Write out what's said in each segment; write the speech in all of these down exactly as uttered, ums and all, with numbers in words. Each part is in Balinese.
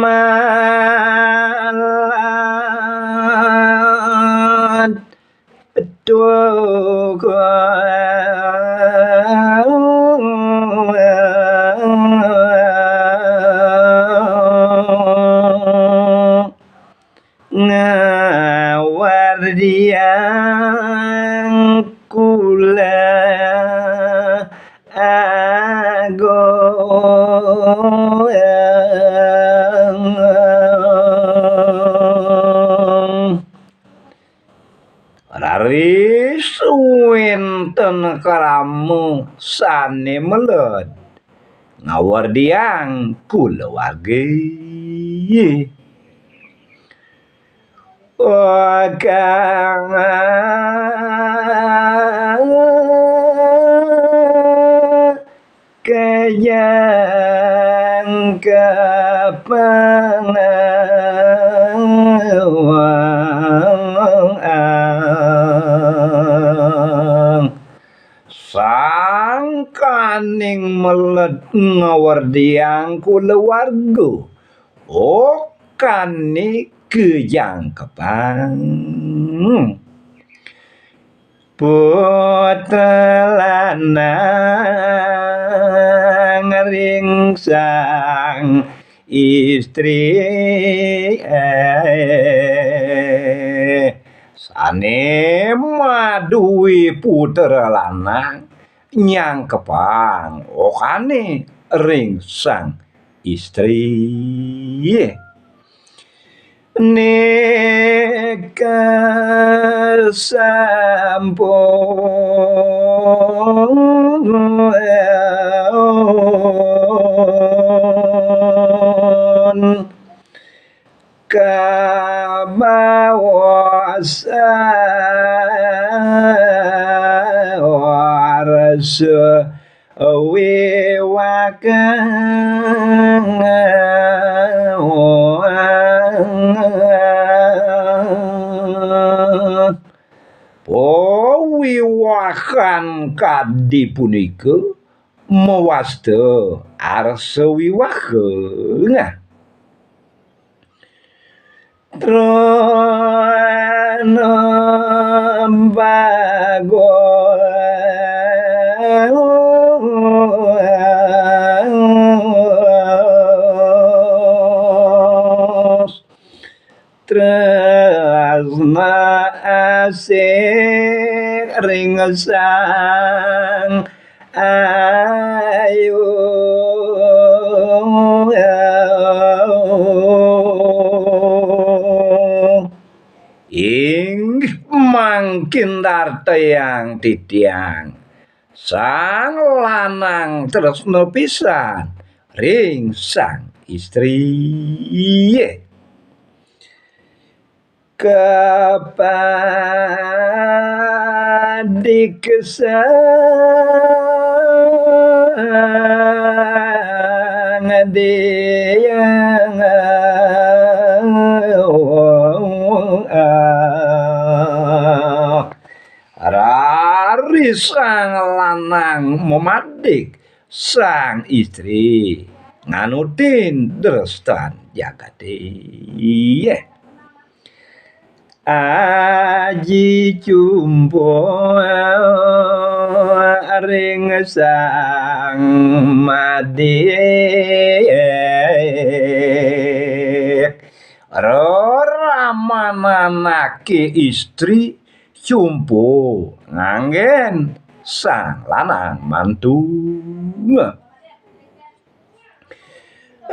Malat. Duh. Ngawardiang kula agung. Raris wénten krama sané meled ngawardiang kulawargi. Kang kejang kapangang. Sangkaning meled ngawardiang kulawarga, okane kejangkepang. Putra lanang ring sang istri, eh, sane maduwe putra lanang nyangkepang okane ring sang istri. Nika sampun kabawa sawarsa wiwakang. Pawiwahan kadi punika mawasta arsa wiwaha. Trana bagus tresna asih ring sang ayu. Inggih mangkin dartayang titiang sang lanang tresna pisan ring sang istri. Kapadik sang diyang. Raris sang lanang mamadik sang istri nganutin drestan jagate. Aji cumpu ring sang madi. Reramananake istri cumpu nganggen sang lanang mantu.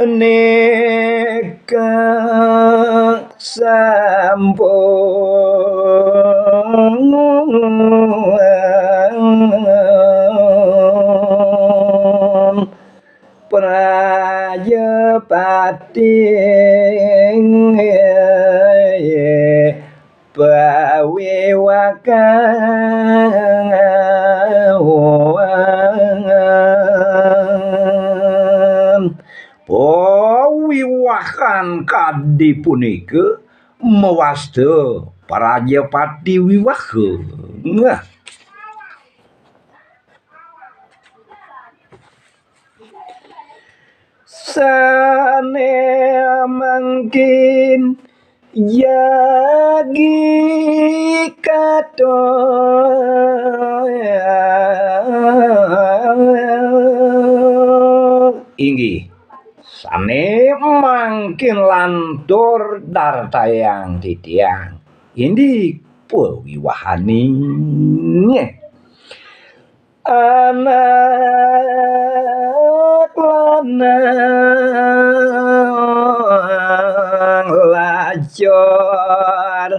Nika sampun prajapati pawiwakan. Pawiwakan kadi punika mawasta prajapati wiwaha. Nah. Sane Jagi kato inggih sane mangkin lantur dartayang titiang. Indik pawiwahaning anak lanang lacur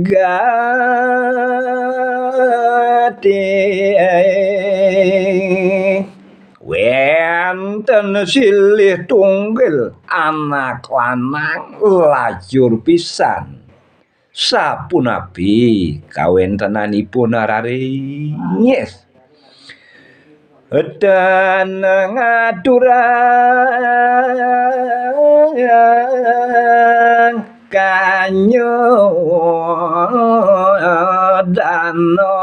gati. Wenten silih tunggil anak lanang lacur pisan. Sapunapi kawentenanipun raris? Dan ngaturang kanyodana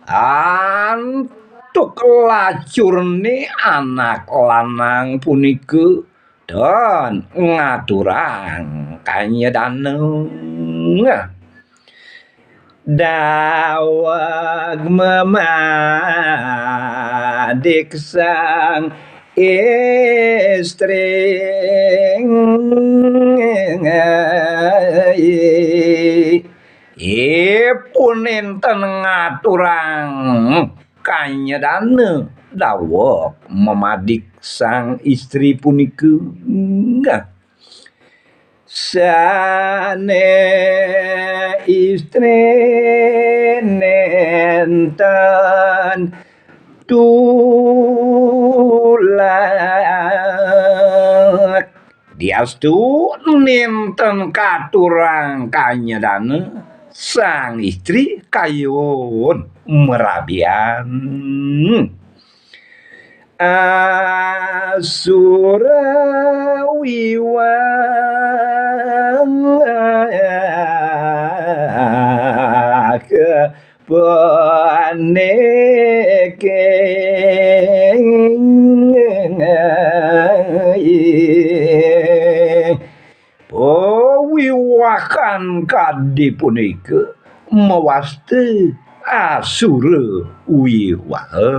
antuk lacurne anak lanang punika dan ngaturang kanyedana. Daweg memadik sang istri. Ipun enten ngaturang kanyedana daweg memadik sang istri punika. Nah, sane istri nenten tulak. Diastu nenten katurang kanyedana sang istri kayun merabian. Asura wiwaka paneke. Pawiwakan kadi punika mawasta asura wiwaha.